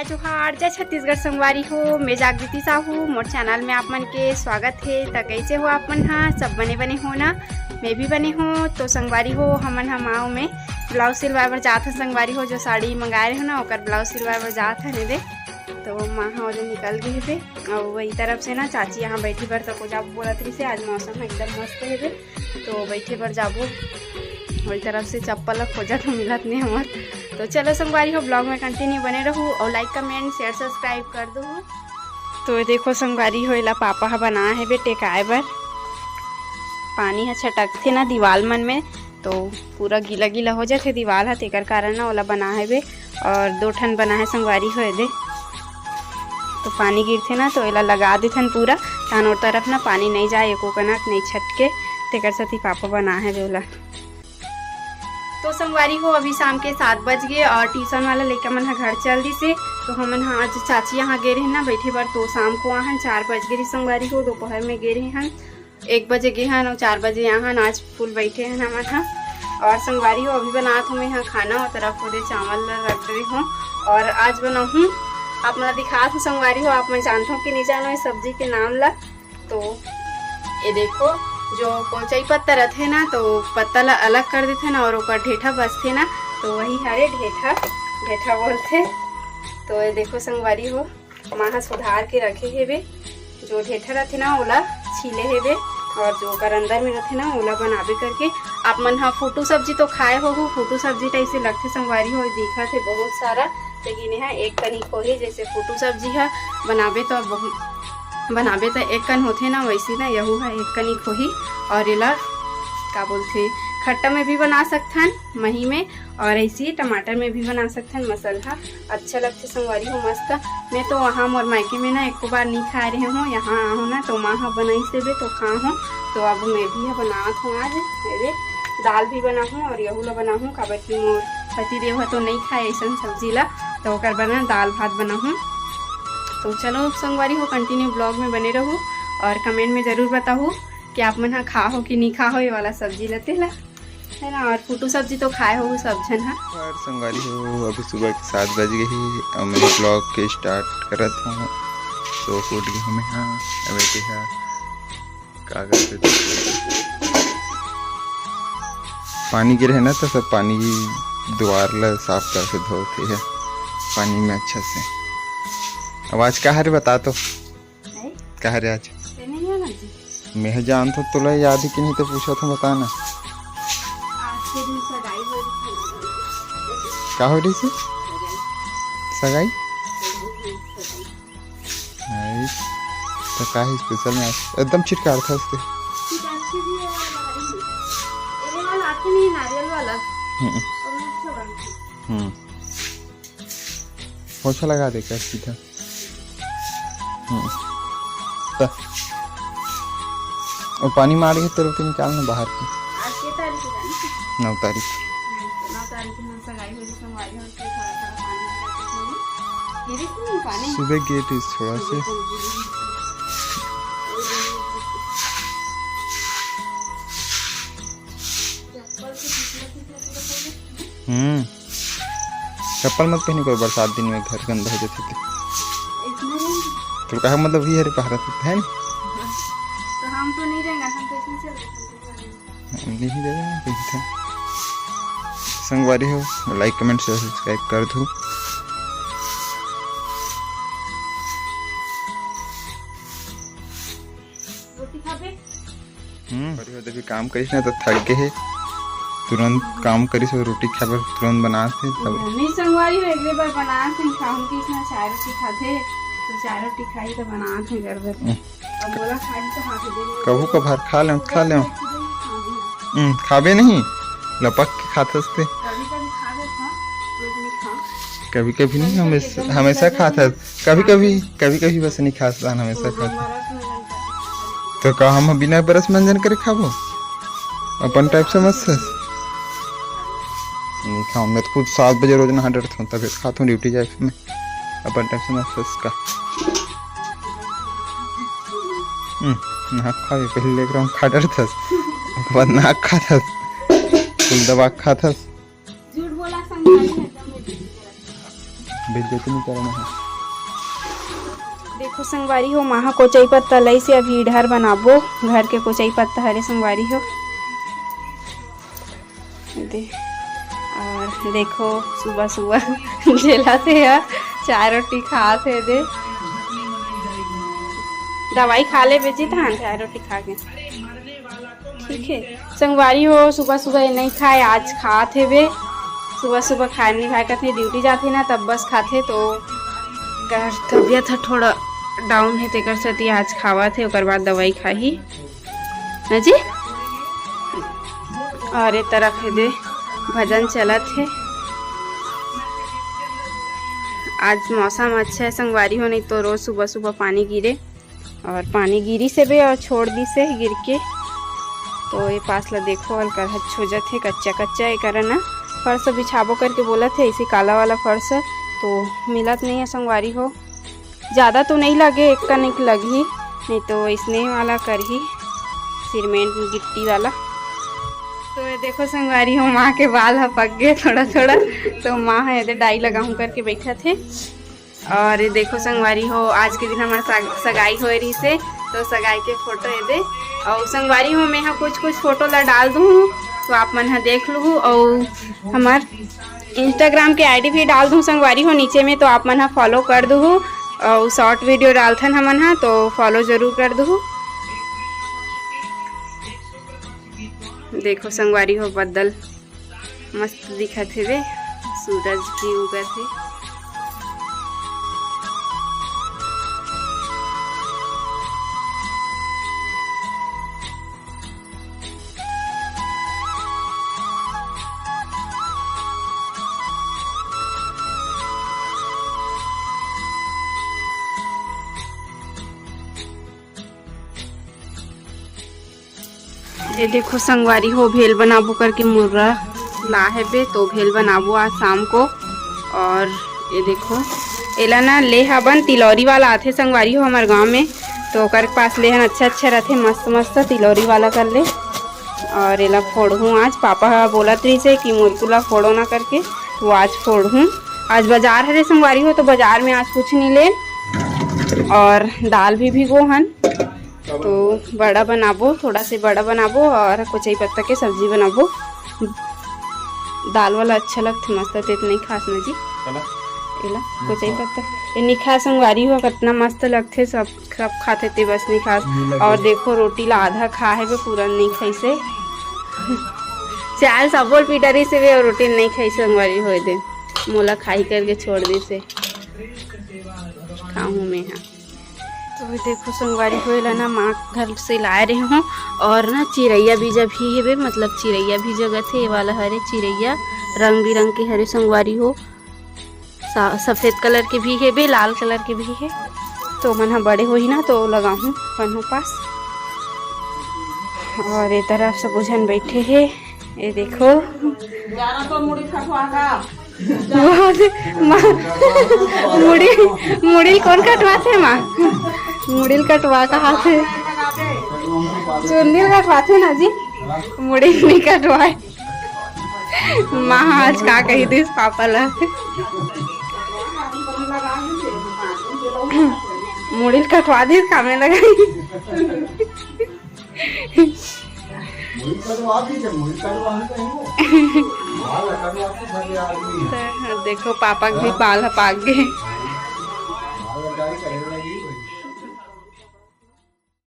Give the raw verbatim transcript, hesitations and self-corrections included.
जोहार, जय छत्तीसगढ़ संगवारी हो, मैं जागृति साहू, मोर चैनल में आप मन के स्वागत हे। त कइसे हो आप मन हा? सब बने बने हो ना? मैं भी बने हो। तो संगवारी हो, हमन हा माव में ब्लाउज सिलवाए बर जात हन संगवारी हो, जो साड़ी मंगाए रहे हो ना, ओकर ब्लाउज सिलवाए बर जात हन एदे। तो माँ हा ओदे निकल गई हे, अउ वही तरफ से ना चाची यहाँ बैठी बर तको जाबो बोलत रहिसे। आज मौसम एकदम मस्त हे बे, तो बैठे बर जाबो। वही तरफ से चप्पल ला खोजत हो, मिलत नहीं हमर। तो चलो संगवारी हो, ब्लॉग में कंटिन्यू बने रहू अउ लाइक, कमेंट, शेयर, सब्सक्राइब कर दू। तो ये देखो संगवारी हो, एला पापा ह बनाए हे बे टेकाए बर। पानी ह छटकथे ना दीवाल मन में, तो पूरा गीला गीला हो जाथे दीवाल ह, तेकर कारण ना ओला बनाए हे बे। और दो ठन बनाए हे संगवारी हो एदे, तो पानी गिरथे ना, तो एला लगा देथन पूरा, तान ओ तरफ ना पानी नहीं जाए, एको कनक नहीं छटके, तेकर सेती पापा बनाए हे बे ओला। तो संगवारी हो, अभी शाम के सात बज गए और ट्यूशन वाला लइका मन ह घर चल दिसे। तो हमन ह आज चाची यहाँ गे रहे ना बैठे बर, तो शाम को आहन, चार बज गए रही संगवारी हो, दोपहर में गे रहे हन, एक बजे गे हन और चार बजे आहन। आज फुल बैठे हन हमन ह। और संगवारी हो, अभी बनात हूँ मैं यहाँ खाना, और तरफ ओदे चावल ला रख रही हूँ। और आज बनाहूँ, आप मन ला दिखात हूँ संगवारी हो, आप मन जानत हो कि नहीं जानो ये सब्जी के नाम ला। तो ये देखो, जो कोचई पत्ता रथे ना, तो पत्ता ला अलग कर देथे ना, और ओकर ढेठा बचथे ना, तो वही हरे ढेठा, ढेठा बोलथे। तो ये देखो संगवारी हो, माँ ह सुधार के रखे हेबे, जो ढेठा रथे ना, ओला छीले हेबे, और जो ओकर अंदर में रथे ना, ओला बनाबे करके। आप मन ह फुटू सब्जी तो खाए होहू, फुटू सब्जी टाइप से लगथे संगवारी हो, दिखत हे बहुत सारा, लेकिन यहाँ एक कनिक होही, जैसे फुटू सब्जी ह बनाबे तो बहुत, बनाबे तो एक कन होथे ना, वैसे ना यहू ह एक कनिक होही। और एला का बोलथे, खट्टा में भी बना सकथन, मही में, और ऐसे ही टमाटर में भी बना सकथन। मसाला अच्छा लगथे संगवारी हो, मस्त। मैं तो वहाँ मोर मायके में ना एको बार नहीं खाए रहे हूँ, यहाँ आहूँ ना तो माँ ह बनाइस हेबे तो खाए हूँ। तो अब मैं भी ह बनात हूँ आज, मेरे दाल भी बनाहूँ और यहू ला बनाहूँ, काबर कि मोर पति देव ह तो नहीं खाए ऐसन सब्जी ला, तो ओकर बर ना दाल भात बनाहूँ। तो चलो संगवारी हो, कंटिन्यू ब्लॉग में बने रहू और कमेंट में जरूर बताहू कि आप मन ह खा हो कि नहीं खा हो ये वाला सब्जी ला, तेला, है ना। और फुटू सब्जी तो खाए हो सब झन ह। और संगवारी हो, अभी सुबह के सात बज गए ही और मैं ब्लॉग के स्टार्ट करत हूँ। सो उठ गए हमें, हाँ, अब ऐसे है, का करते थे? पानी गिरे है ना, तो सब पानी द्वार ला साफ करके धोते है पानी में अच्छा से। अब आज का हरे बता तो, हैं? का हरे आज? तेने नहीं आना जी। मैं जानत हूँ, तोला याद है कि नहीं, तो पूछा था, बता ना। आज के दिन सगाई हो रही थी। का हो रही थी? सगाई। सगाई? सगाई, सगाई। नहीं, तो का है स्पेशल में आज? एकदम छिटकार था उसके। छिटकार से भी है, ये वाला आते नहीं, नारियल वाला। हम्म। और मैं अच्छा बनती। हम्म। पोछा लगा दे कर सीधा। हम्म। त-, वो पानी मारे है, तो रोटी निकालना बाहर की। आज के तारीख है, जाने से? नौ तारीख। नौ तारीख में सगाई हो रही, संगवारी हो रही, थोड़ा थोड़ा पानी निकाल के थोड़ी। ये भी नहीं पानी। सुबह गेट इस थोड़ा से। हम्म। चप्पल मत पहनी करो, बरसात दिन में घर गंदा हो जाथे। तो काहे मतलब ही हरे पहरा है ना? तो हम तो नहीं रहेंगे, हम तो इसमें चल रहे हैं। नहीं रहेंगे, नहीं थे। संगवारी हो, लाइक, कमेंट, शेयर, सब्सक्राइब कर दो। रोटी खाबे? हम्म, बड़ी हो, देखी काम करिस ना तो थक गए हे, तुरंत काम करिस और रोटी खाए बर तुरंत बनात हे तब। नहीं संगवारी हो, अगले बार बनात हे, खाहूं कि इसमें चार रोटी खाथे, तो चार रोटी खाई तो बनात हे गड़बड़। हम्म। अब बोला खाई तो हाथ दे। कभू कभार खा ले, खा ले। हम्म, खाबे नहीं, लपक के खाथस ते। कभी कभी खा लेता, रोज नहीं खा। कभी कभी नहीं, हमेशा, हमेशा खाथस। कभी कभी, कभी कभी बस नहीं खास दान हमेशा खाते। तो का हम बिना ब्रश मंजन करे खाबो? अपन टाइप समझथस? नहीं खाऊं, मैं तो खुद सात बजे रोज नहा डरता हूँ, तब खाता हूँ ड्यूटी जाए फिर मैं। अपन टाइप समझथस का? हम्म, नहा खावे पहले लेकर हम खा डरथस, ओकर बाद नहा खाथस, फुल दबा खाथस। झूठ बोला संग। बेइज्जती नहीं करना है। देखो संगवारी हो, माँ ह कोचई पत्ता लइसे, अभी इडहर बनाबो। घर के कोचई पत्ता हरे संगवारी हो। दे, और देखो सुबह सुबह झेला थे या चाय रोटी खात हे दे। दवाई खा ले बेची तहान चाय रोटी खा के। ठीक है संगवारी हो, सुबह सुबह ये नहीं खाए, आज खात हे बे। सुबह सुबह खाए नहीं खाए, कथे ड्यूटी जाथे ना, तब बस खाथे। तो कर तबीयत ह थोड़ा डाउन है, तेकर सेती आज खावत हे, ओकर बाद दवाई खाही ना जी। और ये तरफ हे दे भजन चलत हे। आज मौसम अच्छा है संगवारी हो, नहीं तो रोज सुबह सुबह पानी गिरे। और पानी गिरी से बे और छोड़ दी से गिर के। तो ये पास ला देखो, अलकरहच हो जाथे, कच्चा कच्चा, ये कारण ना फर्श बिछाबो करके बोलत हे, इसे काला वाला फर्श तो मिलत नहीं है संगवारी हो। ज़्यादा तो नहीं लगे, एक कनिक लगही, नहीं तो इसने वाला करही, सीमेंट गिट्टी वाला। तो ये देखो संगवारी हो, माँ के बाल ह पक गए थोड़ा थोड़ा, तो माँ ह एदे डाई लगाऊं करके बैठा थे। और ये देखो संगवारी हो, आज के दिन हमार सग-, सगाई होए रहिसे, तो सगाई के फोटो ये दे। और संगवारी हो, मैं हा कुछ कुछ फोटो ला डाल दूँ, तो आप मन हा देख लूहू। और हमार Instagram के आईडी भी डाल दूँ संगवारी हो नीचे में, तो आप मन हा फॉलो कर दूहू। और शॉर्ट वीडियो डालथन हमन हा, तो फॉलो जरूर कर दूहू। देखो संगवारी हो, बदल मस्त दिखत हे बे, सूरज भी उगत हे। ये देखो संगवारी हो, भेल बनाबो करके मुर्रा ला हेबे, तो भेल बनाबो आज शाम को। और ये देखो, एला ना ले हबन, तिलौरी वाला आथे संगवारी हो हमर गांव में, तो ओकर पास ले हन, अच्छा अच्छा रथे, मस्त मस्त तिलौरी वाला कर ले। और एला फोड़हूँ आज, पापा ह बोलत रहिसे कि मुरकू ला फोड़ो ना करके, तो आज फोड़हूँ। आज बाजार हरे संगवारी हो, तो बाजार में आज कुछ नहीं ले। और दाल भी भिगो हन, तो बड़ा बनाबो, थोड़ा से बड़ा बनाबो और कोचई पत्ता के सब्जी बनाबो। दाल वाला अच्छा लगथे, मस्त। तेत नहीं खास ना जी? चला। एला कोचई पत्ता ए नहीं खास संगवारी हो, कितना मस्त लगथे, सब सब खाथे ते बस नहीं खास। नहीं लगे। और देखो रोटी ला आधा खा हेबे, पूरा नहीं खाइसे। चाल सबोल पीटा रहिसे बे, और रोटी नहीं खाइसे संगवारी हो दे, मोला खाही करके छोड़ दिसे। खाहूँ मैं हा। तो ये देखो संगवारी हो, एला ना माँ घर से लाए रहे हूँ। और ना चिरैया बीजा भी हेबे, मतलब चिरैया भी जगत हे, ये वाला हरे चिरैया, रंग बिरंग के हरे संगवारी हो। सा-, सफेद कलर के भी हेबे, लाल कलर के भी हे। तो मन ह बड़े होही ना तो लगाहूँ अपन ह पास। और ये तरफ सब झन बैठे हे, ये देखो। जाना तो मुड़ी खटवा का। बहुत मा-, मुड़ी, मुड़ी ल कोन कटवाथे माँ? मुड़ी ल कटवा कहाथे, चुन्नी ल कटवाथे ना जी, मुड़ी ल नहीं कटवाए। माँ आज का कही दिस पापा ला, मुड़ी ल कटवा दिस, कामे लगाई। मुड़ी कटवा दीजिए, मुड़ी कटवा दीजिए। बाल कटवा के भले आदमी है। तो देखो पापा के भी बाल ह पाक गए।